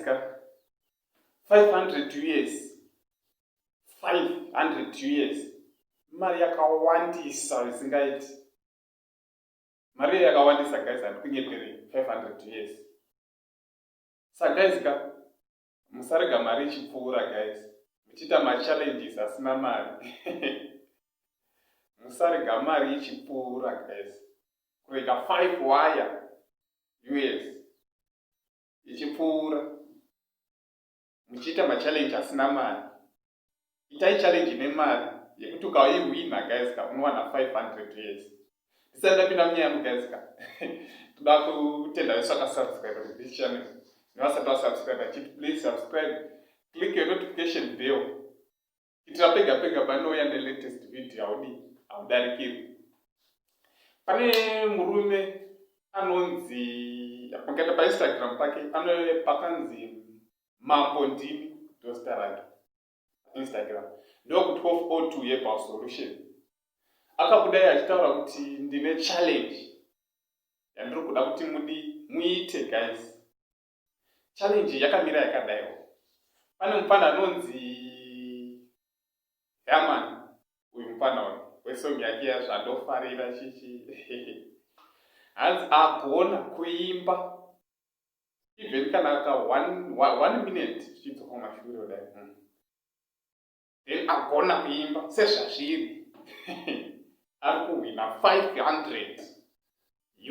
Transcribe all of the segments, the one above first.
ka, 500 US, 500 US mari yakawandisa zvisingaiti. Mari iyo yakawandisa guys, handikunyeperei. 500 US. Sa guys ka, musarega mari ichipfuura guys, muchiita machallenges asina mari. Musarega mari ichipfuura guys. Kurega 5 wire US ichipfuura muchiita machallenge asina mari. Itai challenge nemari yekuti ukaihwina guys ka, unowana 500 US. Ndisati ndapinda munyaya yangu guys ka, toda kutenda vese vakasubscribe to this channel nevasati vasubscribe achiti please subscribe, click your notification bell kuitira pega pega panouya nelatest video haudi haudarikiri. Pane murume anonzi, mukaenda paInstagram pake ano pakanzi Mambo Ndimi, ndozita rake Instagram, ndoku 1202 Herbal Solution. Akabudai achitaura kuti ndine challenge yandiri kuda kuti mudi muite guys. Challenge yakamira yakadaiwo. Pane mufana anonzi Herman, uyu mufana uyu wesong yake yazvandofarira chichi. Hanzi agona kuimba even kana ka one minute zvichidzoka kumashure kudai. Then agona kuimba sezvazviri ari kuhwina 500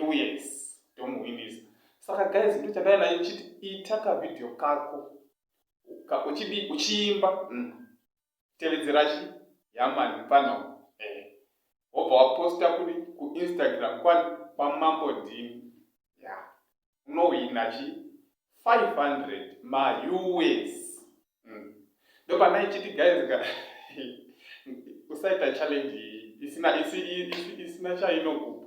US, tomuhwinisa. Saka guys, ndo chandai nayo chiti ita kavideo kako uchidi uchiimba. Tevedzera chi Herman mufana wobva waposta kuri kuInstagram kwaMambo Ndini ya, unohwina chi 500 maUS. Ndopana ichiti guys ka, usaita challenge isina isina chainokupa.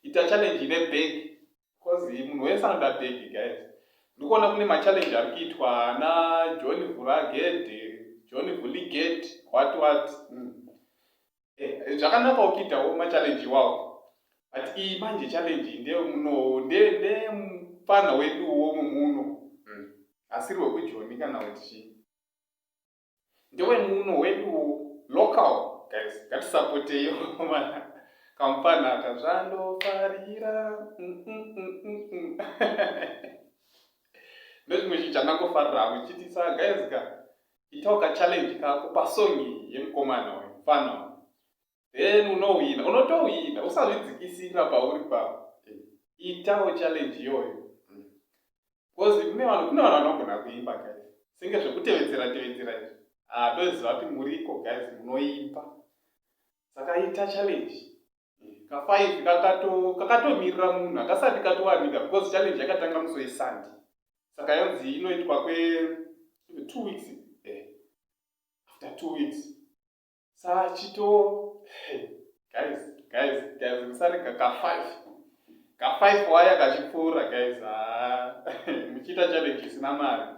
Ita challenge ine bag, because munhu wese anoda bag guys. Ndikuona kune machallenge ari kuitwa ana John Vuragede, John Vuligate, what what. Zvakanaka ukuitawo machallenge iwawo, but iyi manje challenge ndemuno, ndemufana weduwo mumuno. Asiri wekujoni kana kuti chii, ndewemuno weduwo, local guys. Ngatisapoteyo kamufana aka, zvandofarira. Ndechimwe chinhu chandangofarira hangu chiti. Saka guys ka, itawo kachallenge kako pasong yemukomana uyu, mufana uyu, then unohwina, unotohwina. Usazvidzikisira pauri papo, itawo challenge iyoyo, because kune vanhu vanogona kuimba guys, senge zvekutevedzera tevedzera izvi. Ndoziva kuti muriko guys munoimba, saka ita challenge. Ka5 kakatomirira munhu akasati katowanika, because challenge yakatanga musi weSunday, saka yonzi inoitwa kwe 2 weeks. After 2 weeks sachito. Guys, guys, guys, musarega ka5 ka5 waya kachipfuura guys, muchiita challenge isina mari.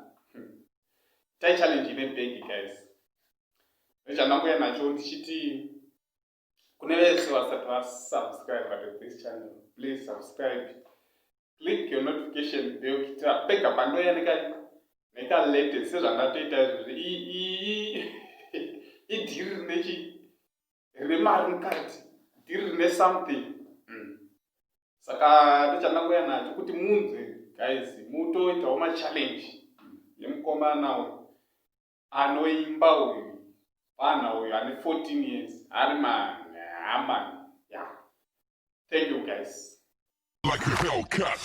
Tai challenge ine bhegi guys. Nechandanguya nacho ndichiti kune vese vasati vasubscribe to this channel, please subscribe, click your notification bell kuitira pega pandoya nekalatest sezvandatoita izvozvi. Idhiri rinechi rine mari mukati, dhiri rine something. Saka ndochandangoya nacho kuti munzwe guys, mutoitawo machallenge yemukomana uyu anoimba uyu, pana uyu ane 14 years, ari man yeah. Thank you guys. Like a Hellcat.